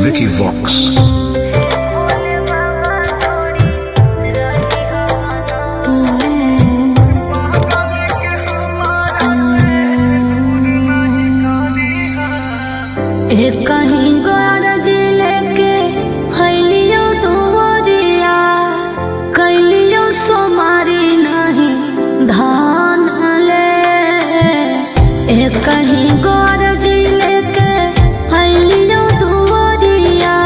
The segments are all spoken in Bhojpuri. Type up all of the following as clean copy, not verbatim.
Vicky Vox. कहीं गरज लेके हलियो दुवरिया कैलियो सोमारी नहीं धान ले। ए कहीं गरज लेके हलियो दुवरिया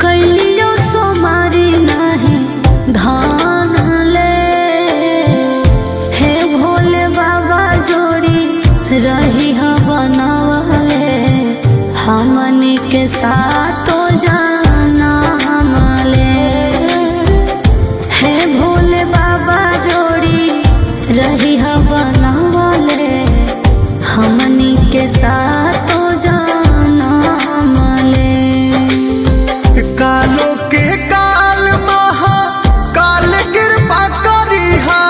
कैलियो सोमारी नहीं धान ले। हे भोले बाबा जोड़ी रही बनवले हमनी के साथ जाना हमले। हे भोले बाबा जोड़ी रही बनवले हमनी के साथ जाना हमले। कालो के काल महा काल कृपा करिहा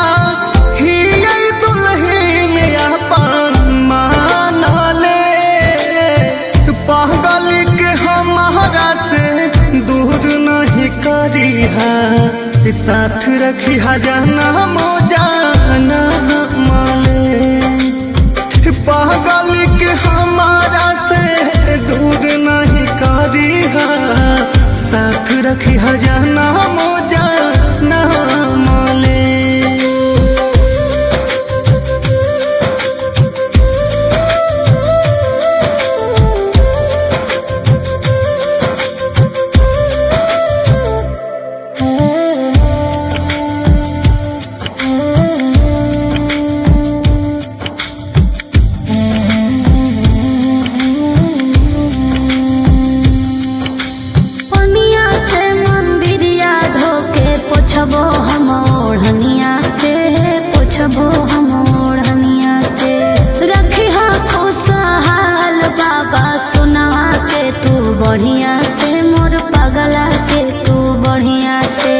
हियै दुल्हन अपन मानले। पागल के हमारा से दूर नहीं करिहा, साथ रखिहा जाना मो जाना माले। पागल के हमारा से दूर नहीं करिहा, साथ रखिहा जाना मो जाना माले। पनिया से मंदिरिया धोके पोछबो हम ओढ़निया से, पोछबो हम ओढ़निया से। रखिहा खुशहाल बाबा सुनवा के तू बढ़िया से, मोर पगला के तू बढ़िया से।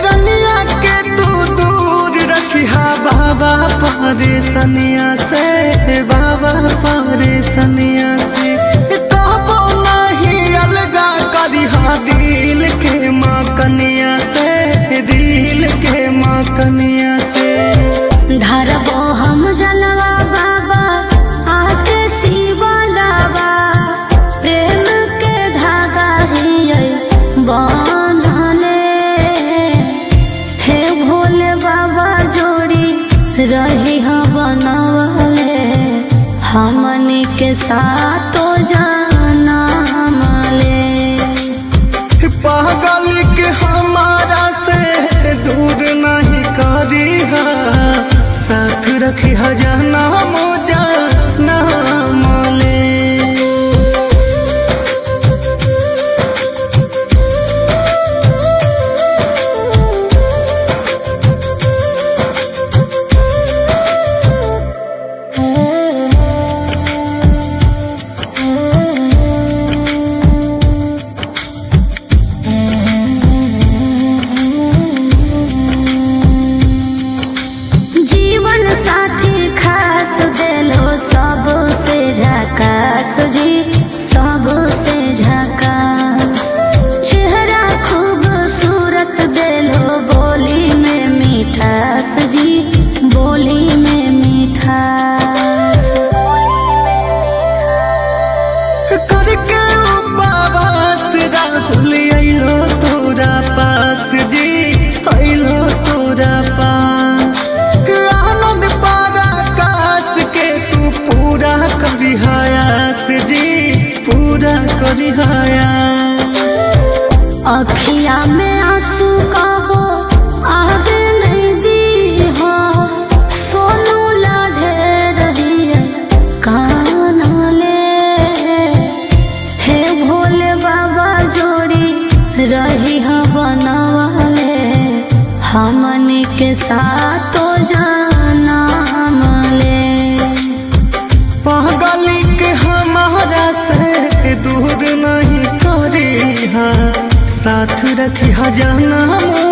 रनिया के तू दूर रखिहा बाबा परेशानिया से, बाबा परेशानिया से। कहबो नहीं अलगा करिहा दिल के माँ कनिया से, दिल के माँ कनिया से। धरबो हम जलवा बाबा आके शिवलवा, प्रेम के धागा हियै बान्हले। हे भोले बाबा जोड़ी रही बनवले हमनी के साथ जाना हमले। पागल के हमारा से दूर नहीं करिहा, साथ रखिहा जाना मो जाना माले। जीवन साथी खास देलो सबसे झकास जी, सबसे झकास। चेहरा खूबसूरत देलो बोली में मिठास जी, बोली में मिठास। करके उपवास राहुल अइलो तोरा पास जी, अइलो तोरा पास। आनंद पराकाश के तू पूरा करिहायास जी, पूरा करिहायास। अखिया में आंसू कबो आगे नहीं जी हो, सोनू लाढ़े रही कान ले। हे भोले बाबा जोड़ी रही बनवले हमनी के साथ जाना हमले। पागल के हमारा से दूर नहीं करिहा, साथ रखिहा जाना मो